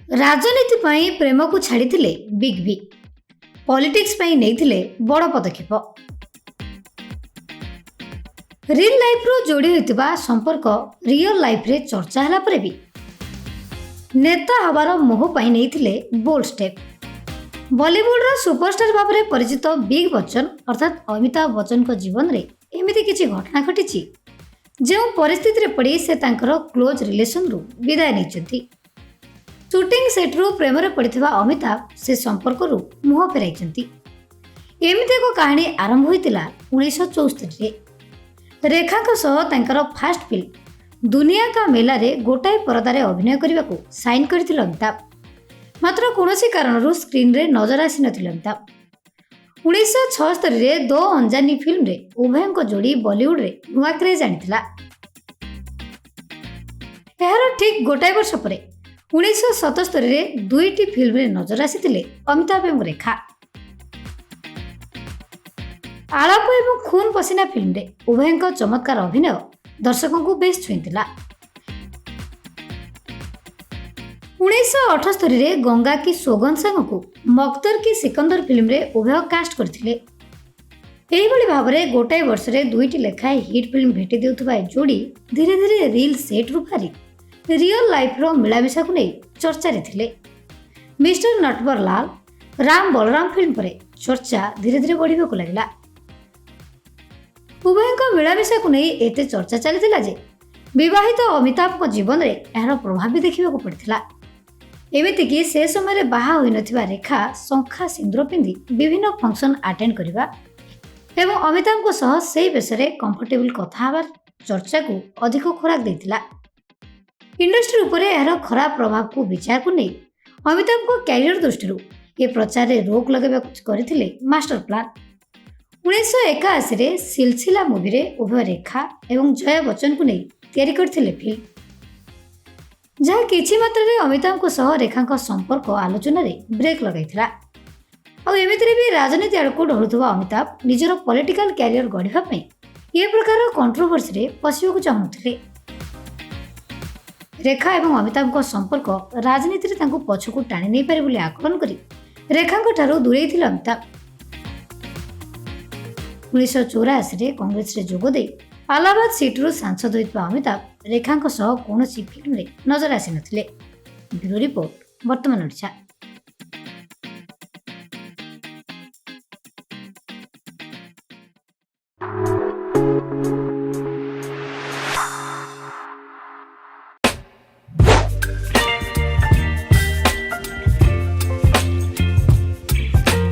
ରାଜନୀତି ପାଇଁ ପ୍ରେମକୁ ଛାଡ଼ିଥିଲେ ବିଗ୍ ବି, ପଲିଟିକ୍ସ ପାଇଁ ନେଇଥିଲେ ବଡ଼ ପଦକ୍ଷେପ। ରିଲ୍ ଲାଇଫ୍ରୁ ଯୋଡ଼ି ହୋଇଥିବା ସମ୍ପର୍କ ରିଅଲ୍ ଲାଇଫ୍ରେ ଚର୍ଚ୍ଚା ହେଲା ପରେ ବି ନେତା ହେବାର ମୋହ ପାଇଁ ନେଇଥିଲେ ବୋଲ୍ଡ ଷ୍ଟେପ୍। ବଲିଉଡର ସୁପରଷ୍ଟାର ଭାବରେ ପରିଚିତ ବିଗ୍ ବଚ୍ଚନ ଅର୍ଥାତ୍ ଅମିତାଭ ବଚ୍ଚନଙ୍କ ଜୀବନରେ ଏମିତି କିଛି ଘଟଣା ଘଟିଛି, ଯେଉଁ ପରିସ୍ଥିତିରେ ପଡ଼ି ସେ ତାଙ୍କର କ୍ଲୋଜ୍ ରିଲେସନରୁ ବିଦାୟ ନେଇଛନ୍ତି। ସୁଟିଂ ସେଟ୍ରୁ ପ୍ରେମରେ ପଡ଼ିଥିବା ଅମିତାଭ ସେ ସମ୍ପର୍କରୁ ମୁହଁ ଫେରାଇଛନ୍ତି। ଏମିତି ଏକ କାହାଣୀ ଆରମ୍ଭ ହୋଇଥିଲା 1974ରେ। ରେଖାଙ୍କ ସହ ତାଙ୍କର ଫାଷ୍ଟ ଫିଲ୍ମ ଦୁନିଆ କା ମେଲାରେ ଗୋଟାଏ ପରଦାରେ ଅଭିନୟ କରିବାକୁ ସାଇନ୍ କରିଥିଲେ ଅମିତାଭ। ମାତ୍ର କୌଣସି କାରଣରୁ ସ୍କ୍ରିନ୍ରେ ନଜର ଆସିନଥିଲେ ଅମିତାଭ। 1976ରେ ଦୋ ଅଞ୍ଜାନି ଫିଲ୍ମରେ ଉଭୟଙ୍କ ଯୋଡ଼ି ବଲିଉଡରେ ନୂଆ କ୍ରେଜ୍ ଆଣିଥିଲା। ଏହାର ଠିକ୍ ଗୋଟାଏ ବର୍ଷ ପରେ 1977ରେ ଦୁଇଟି ଫିଲ୍ମରେ ନଜର ଆସିଥିଲେ ଅମିତାଭ ଏବଂ ରେଖା। ଆଳାପ ଏବଂ ଖୁନ୍ ପସିନା ଫିଲ୍ମରେ ଉଭୟଙ୍କ ଚମତ୍କାର ଅଭିନୟ ଦର୍ଶକଙ୍କୁ ବେଶ୍ ଛୁଇଁଥିଲା। 1978ରେ ଗଙ୍ଗା କି ସୋଗନ ସାଙ୍ଗକୁ ମକଦର କି ସିକନ୍ଦର ଫିଲ୍ମରେ ଉଭୟ କାଷ୍ଟ କରିଥିଲେ। ଏହିଭଳି ଭାବରେ ଗୋଟାଏ ବର୍ଷରେ ଦୁଇଟି ଲେଖାଏଁ ହିଟ୍ ଫିଲ୍ମ ଭେଟି ଦେଉଥିବା ଏ ଯୋଡ଼ି ଧୀରେ ଧୀରେ ରିଲ୍ ସେଟ୍ରୁ ବାହାରି ରିଅଲ୍ ଲାଇଫ୍ର ମିଳାମିଶାକୁ ନେଇ ଚର୍ଚ୍ଚାରେ ଥିଲେ। ମିଷ୍ଟର ନଟବର ଲାଲ, ରାମ ବଳରାମ ଫିଲ୍ମ ପରେ ଚର୍ଚ୍ଚା ଧୀରେ ଧୀରେ ବଢ଼ିବାକୁ ଲାଗିଲା। ଉଭୟଙ୍କ ମିଳାମିଶାକୁ ନେଇ ଏତେ ଚର୍ଚ୍ଚା ଚାଲିଥିଲା ଯେ ବିବାହିତ ଅମିତାଭଙ୍କ ଜୀବନରେ ଏହାର ପ୍ରଭାବ ବି ଦେଖିବାକୁ ପଡ଼ିଥିଲା। ଏମିତିକି ସେ ସମୟରେ ବାହା ହୋଇନଥିବା ରେଖା ଶଙ୍ଖା ସିନ୍ଦୁର ପିନ୍ଧି ବିଭିନ୍ନ ଫଙ୍କସନ୍ ଆଟେଣ୍ଡ କରିବା ଏବଂ ଅମିତାଭଙ୍କ ସହ ସେଇ ବେଶରେ କମ୍ଫର୍ଟେବଲ୍ କଥା ହେବାର ଚର୍ଚ୍ଚାକୁ ଅଧିକ ଖୋରାକ ଦେଇଥିଲା। ଇଣ୍ଡଷ୍ଟ୍ରି ଉପରେ ଏହାର ଖରାପ ପ୍ରଭାବକୁ ବିଚାରକୁ ନେଇ ଅମିତାଭଙ୍କ କ୍ୟାରିୟର ଦୃଷ୍ଟିରୁ ଏ ପ୍ରଚାରରେ ରୋକ ଲଗାଇବାକୁ କରିଥିଲେ ମାଷ୍ଟର ପ୍ଲାନ୍। 1981ରେ ସିଲସିଲା ମୁଭିରେ ଉଭୟ ରେଖା ଏବଂ ଜୟା ବଚ୍ଚନଙ୍କୁ ନେଇ ତିଆରି କରିଥିଲେ ଫିଲ୍ମ, ଯାହା କିଛି ମାତ୍ରାରେ ଅମିତାଭଙ୍କ ସହ ରେଖାଙ୍କ ସମ୍ପର୍କ ଆଲୋଚନାରେ ବ୍ରେକ୍ ଲଗାଇଥିଲା। ଆଉ ଏମିତିରେ ବି ରାଜନୀତି ଆଡ଼କୁ ଢଳୁଥିବା ଅମିତାଭ ନିଜର ପଲିଟିକାଲ କ୍ୟାରିୟର ଗଢ଼ିବା ପାଇଁ ଏ ପ୍ରକାର କଣ୍ଟ୍ରୋଭର୍ସିରେ ପଶିବାକୁ ଚାହୁଁନଥିଲେ। ରେଖା ଏବଂ ଅମିତାଭଙ୍କ ସମ୍ପର୍କ ରାଜନୀତିରେ ତାଙ୍କୁ ପଛକୁ ଟାଣି ନେଇପାରେ ବୋଲି ଆକଳନ କରି ରେଖାଙ୍କ ଠାରୁ ଦୂରେଇ ଥିଲେ ଅମିତାଭ। 1984ରେ କଂଗ୍ରେସରେ ଯୋଗ ଦେଇ ଆଲାହାବାଦ ସିଟ୍ରୁ ସାଂସଦ ହୋଇଥିବା ଅମିତାଭ ରେଖାଙ୍କ ସହ କୌଣସି ଫିଲ୍ମରେ ନଜର ଆସିନଥିଲେ। ବ୍ୟୁରୋ ରିପୋର୍ଟ, ବର୍ତ୍ତମାନ ଓଡ଼ିଶା।